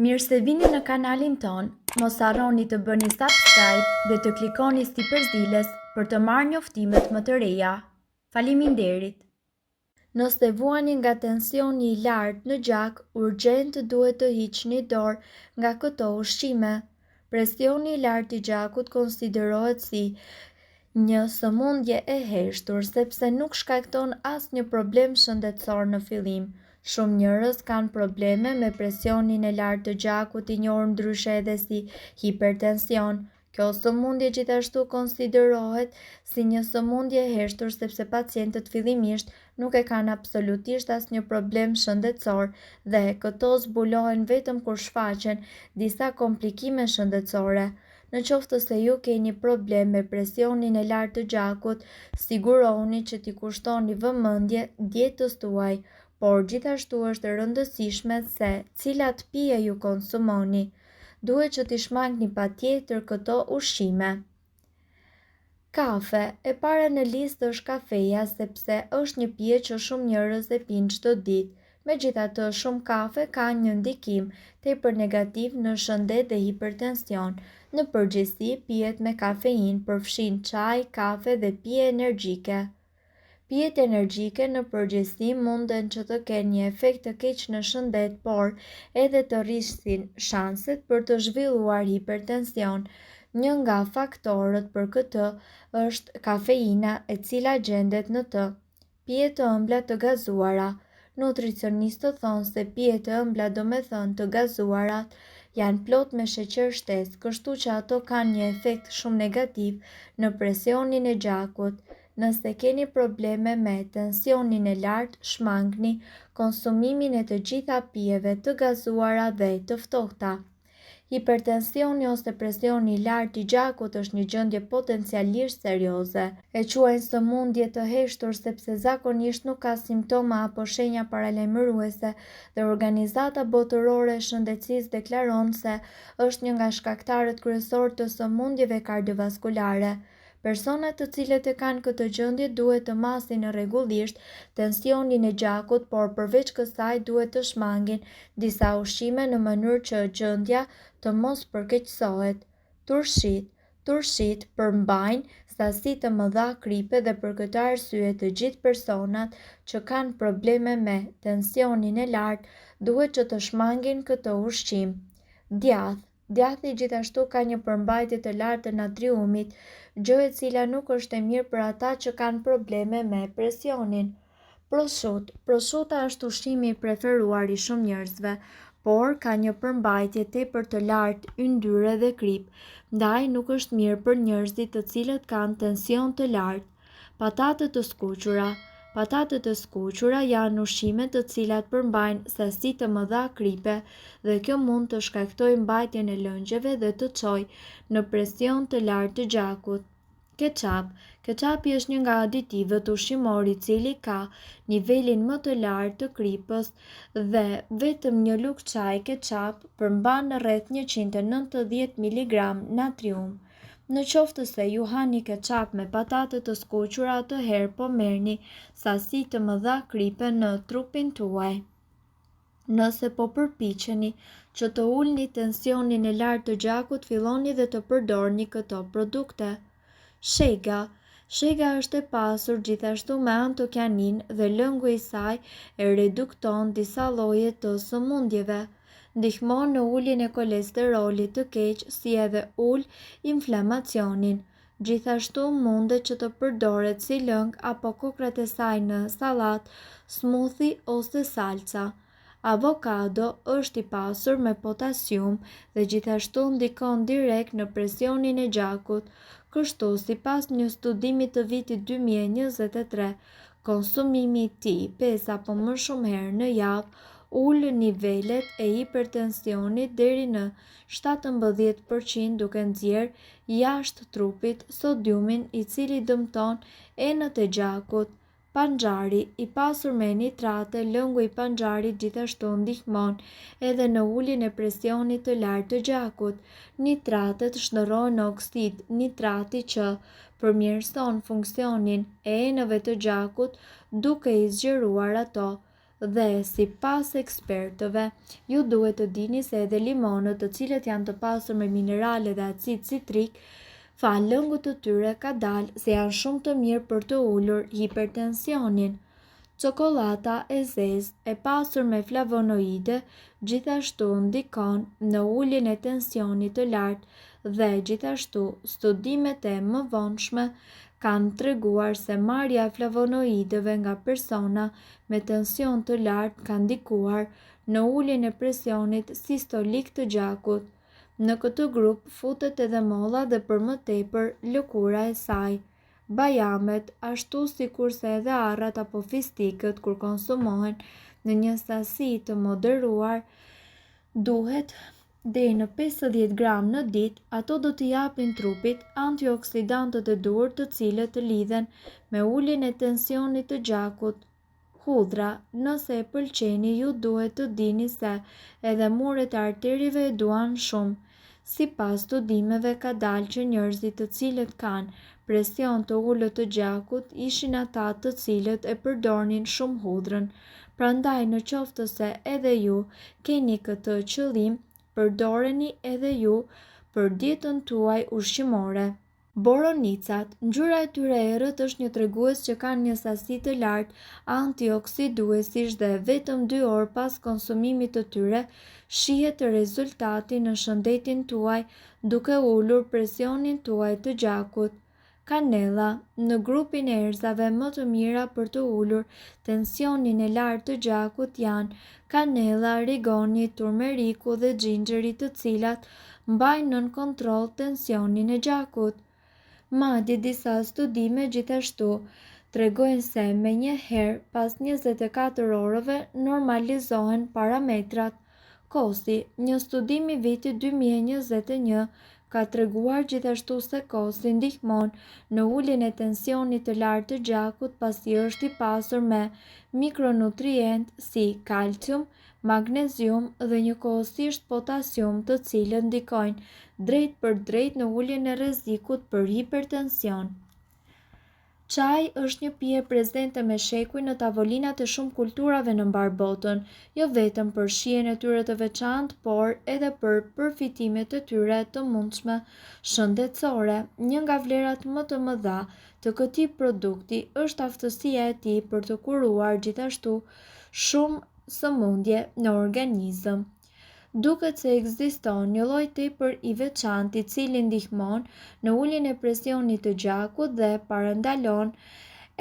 Mirë se vini në kanalin tonë, mos harroni të bëni subscribe dhe të klikoni sipër ziles për të marrë njoftimet më të reja. Faleminderit! Nëse vuani nga tensioni i lartë në gjak, urgjent duhet të hiqni dorë nga këto ushqime. Presioni i lartë i gjakut konsiderohet si një sëmundje e heshtur sepse nuk shkakton asnjë problem shëndetësor në fillim. Shumë njerëz kanë probleme me presionin e lartë të gjakut i njohur ndryshe edhe si hipertension. Kjo sëmundje gjithashtu konsiderohet si një sëmundje e heshtur sepse pacientët fillimisht nuk e kanë absolutisht asnjë problem shëndetësor dhe këto zbulohen vetëm kur shfaqen disa komplikime shëndetësore. Në qoftë se ju keni problem me presionin e lartë të gjakut, sigurohuni që t'i kushtoni vëmendje dietës tuaj, por gjithashtu është e rëndësishme se cilat pije ju konsumoni. Duhet që t'i shmangni patjetër këto ushqime. Kafe, e para në listë është kafeja sepse është një pije që shumë njerëz e pinë çdo ditë. Megjithatë, shumë kafe kanë një ndikim tepër negativ në shëndet dhe hipertension. Në përgjithësi, pijet me kafeinë përfshijnë çaj, kafe dhe pije energjike. Pijet energjike në përgjithësi munden që të kenë një efekt të keq në shëndet, por edhe të rrisin shanset për të zhvilluar hipertension. Një nga faktorët për këtë është kafeina e cila gjendet në të. Pije të ëmbla të gazuara. Nutricionistët thonë se pijet e ëmbla domethënë të gazuarat janë plot me sheqer shtesë, kështu që ato kanë një efekt shumë negativ në presionin e gjakut. Nëse keni probleme me tensionin e lartë, shmangni konsumimin e të gjitha pijeve të gazuara dhe të ftohta. Hipertensioni ose presioni i lartë i gjakut është një gjendje potencialisht serioze. E quajnë sëmundje të heshtur sepse zakonisht nuk ka simptoma apo shenja paralajmëruese dhe Organizata Botërore e Shëndetësisë deklaron se është një nga shkaktarët kryesorë të sëmundjeve kardiovaskulare. Personat të cilët e kanë këtë gjendje duhet të masin rregullisht tensionin e gjakut, por përveç kësaj duhet të shmangin disa ushqime në mënyrë që gjendja të mos përkeqësohet. Turshitë Turshitë përmbajnë sasi të mëdha kripe dhe për këtë arsye të gjithë personat që kanë probleme me tensionin e lartë duhet që të shmangin këtë ushqim. Djathë Djathi gjithashtu ka një përmbajtje të lartë të natriumit, gjë e cila nuk është e mirë për ata që kanë probleme me presionin. Proshutë, Proshuta është ushqimi i preferuar i shumë njerëzve, por ka një përmbajtje tepër të lartë yndyre dhe kripë, ndaj nuk është mirë për njerëzit të cilët kanë tension të lartë. Patate të skuqura Patatet e skuqura janë ushqime të cilat përmbajnë sasi të mëdha kripe dhe kjo mund të shkaktojë mbajtjen e lëngjeve dhe të çojë në presion të lartë të gjakut. Ketchup Ketchupi është një nga aditivët ushqimorë i cili ka nivelin më të lartë të kripës dhe vetëm një lugë çaji ketchup përmban rreth 190 miligram natrium. Në qoftë se ju hani ketchup me patate të skuqura atëherë po merrni sasi të mëdha kripe në trupin tuaj. Nëse po përpiqeni që të ulni tensionin e lartë të gjakut filloni dhe të përdorni këto produkte. Shega Shega është e pasur gjithashtu me antocianinë dhe lëngu i saj e redukton disa lloje të sëmundjeve. Ndihmon në uljen e kolesterolit të keq si edhe ul inflamacionin. Gjithashtu mundet që të përdoret si lëng apo kokrrat e saj në sallatë, smoothie ose salca. Avokado është i pasur me potasium dhe gjithashtu ndikon direkt në presionin e gjakut. Kështu, sipas një studimi të vitit 2023, Konsumimi i tij pesë apo më shumë herë në javë ul nivelet e hipertensionit deri në 17 për qind duke nxjerrë jashtë trupit sodiumin i cili dëmton enët e gjakut. Panxhari, i pasur me nitrate, lëngu i panxharit gjithashtu ndihmon edhe në uljen e presionit të lartë të gjakut. Nitratet shndërrohen në oksid nitrati që përmirëson funksionin e enëve të gjakut duke i zgjeruar ato. Dhe, sipas ekspertëve, ju duhet të dini se edhe limonët, të cilët janë të pasur me minerale dhe acid citrik, falë lëngut të tyre ka dalë se janë shumë të mirë për të ulur hipertensionin. Çokollata e zezë, e pasur me flavonoide, gjithashtu ndikon në uljen e tensionit të lartë dhe gjithashtu studimet e mëvonshme kanë treguar se marrja e flavonoideve nga persona me tension të lartë ka ndikuar në uljen e presionit sistolik të gjakut. Në këtë grup futet edhe molla dhe për më tepër lëkura e saj. Bajamet, ashtu sikurse edhe arrat apo fistikët kur konsumohen në një sasi të moderuar, duhet deri në 50 gram në ditë, ato do t'i japin trupit antioksidantët e duhur të cilët lidhen me uljen e tensionit të gjakut. Hudhra, nëse e pëlqeni ju duhet të dini se edhe muret e arterieve e duan shumë. Sipas studimeve ka dalë që njerëzit të cilët kanë presion të ulët të gjakut ishin ata të cilët e përdornin shumë hudhrën. Prandaj në qoftë se edhe ju keni këtë qëllim, përdoreni edhe ju për dietën tuaj ushqimore. Boronicat, ngjyra e tyre e errët është një tregues që kanë një sasi të lartë antioksiduesish dhe vetëm dy orë pas konsumimit të tyre shihet rezultati në shëndetin tuaj duke ulur presionin tuaj të gjakut. Kanella, në grupin e erëzave më të mira për të ulur tensionin e lartë të gjakut janë kanella, rigoni, turmeriku dhe xhinxheri të cilat mbajnë nën kontroll tensionin e gjakut. Madje disa studime gjithashtu tregojnë se menjëherë pas 24 orëve normalizohen parametrat. Kosi, një studim i vitit 2021 ka treguar gjithashtu se kosi ndihmon në uljen e tensionit të lartë të gjakut pasi është i pasur me mikronutrientë si kalcium, magnezium dhe njëkohësisht potasium të cilët ndikojnë drejtpërdrejt në uljen e rrezikut për hipertension. Çaji është një pije prezente me shekuj në tavolinat e shumë kulturave në mbarë botën, jo vetëm për shijen e tyre të veçantë, por edhe për përfitimet e tyre të mundshme shëndetësore. Një nga vlerat më të mëdha të këtij produkti është aftësia e tij për të kuruar gjithashtu shumë sëmundje në organizëm. Duket se ekziston një lloj tepër i veçantë i cili ndihmon në uljen e presionit të gjakut dhe parandalon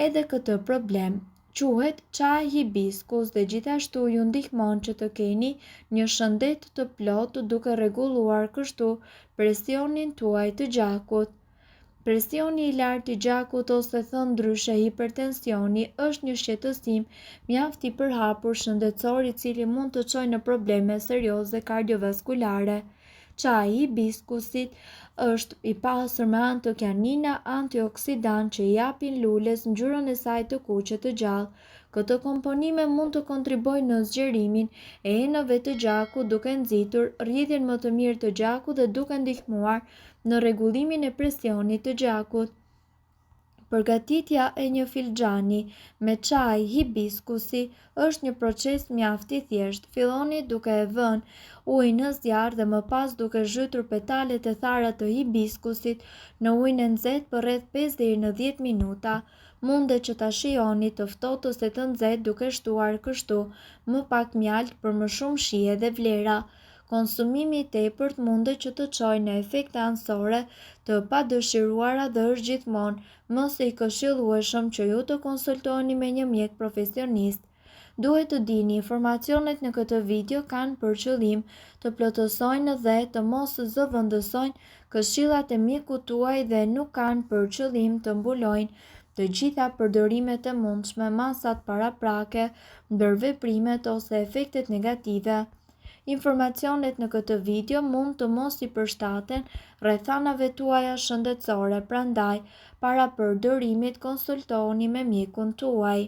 edhe këtë problem. Quhet çaj hibiskus dhe gjithashtu ju ndihmon që të keni një shëndet të plotë duke rregulluar kështu presionin tuaj të gjakut. Presioni i lartë i gjakut ose thënë ndryshe hipertensioni është një shqetësim mjaft i përhapur shëndetësor i cili mund të çojë në probleme serioze kardiovaskulare. Çaji i hibiskusit është i pasur me antocianina antioksidantë që i japin lules ngjyrën e saj të kuqe të gjallë. Këto komponime mund të kontribuojnë në zgjerimin e enëve të gjakut duke nxitur rrjedhjen më të mirë të gjakut dhe duke ndihmuar në rregullimin e presionit të gjakut. Përgatitja e një filxhani me çaj hibiskusi është një proces mjaft i thjeshtë. Filloni duke e vënë ujin në zjarr dhe më pas duke zhytur petalet e thara të hibiskusit në ujin e nxehtë për rreth 5 deri në 10 minuta. Mundet që ta shijoni të ftohtë ose të nxehtë duke shtuar kështu më pak mjaltë për më shumë shije dhe vlera. Konsumimi i tepërt mundet që të çojë në efekte anësore të padëshiruara dhe është gjithmonë më se i këshillueshëm që ju të konsultoheni me një mjek profesionist. Duhet të dini, informacionet në këtë video kanë për qëllim të plotësojnë dhe të mos zëvendësojnë këshillat e mjekut tuaj dhe nuk kanë për qëllim të mbulojnë të gjitha përdorimet e mundshme, masat paraprake, ndërveprimet ose efektet negative. Informacionet në këtë video mund të mos i përshtaten rrethanave tuaja shëndetësore, prandaj para përdorimit konsultohuni me mjekun tuaj.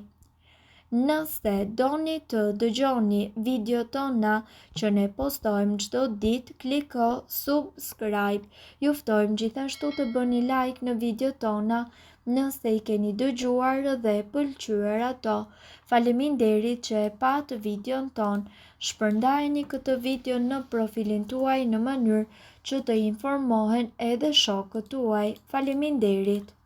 Nëse doni të dëgjoni videot tona që ne postojmë çdo ditë, kliko subscribe. Ju ftojmë gjithashtu të bëni like në videot tona. nëse i keni dëgjuar dhe pëlqyer ato. Faleminderit që e patë videon tonë. Shpërndajeni këtë video në profilin tuaj në mënyrë që të informohen edhe shokët tuaj. Faleminderit!